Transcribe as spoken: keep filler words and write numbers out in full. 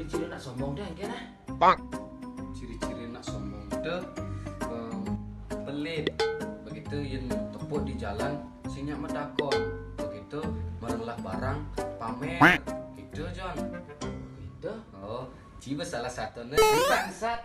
Ciri nak sombong deh, engke nah. Bang. Ciri-ciri nak sombong itu, em, pelit. Begitu yen tepuk di jalan, sing nyak metakon. Begitu merelah barang, pamer. Gitu, Jon. Gitu. Oh, jiwa salah satu nih. Bangsat.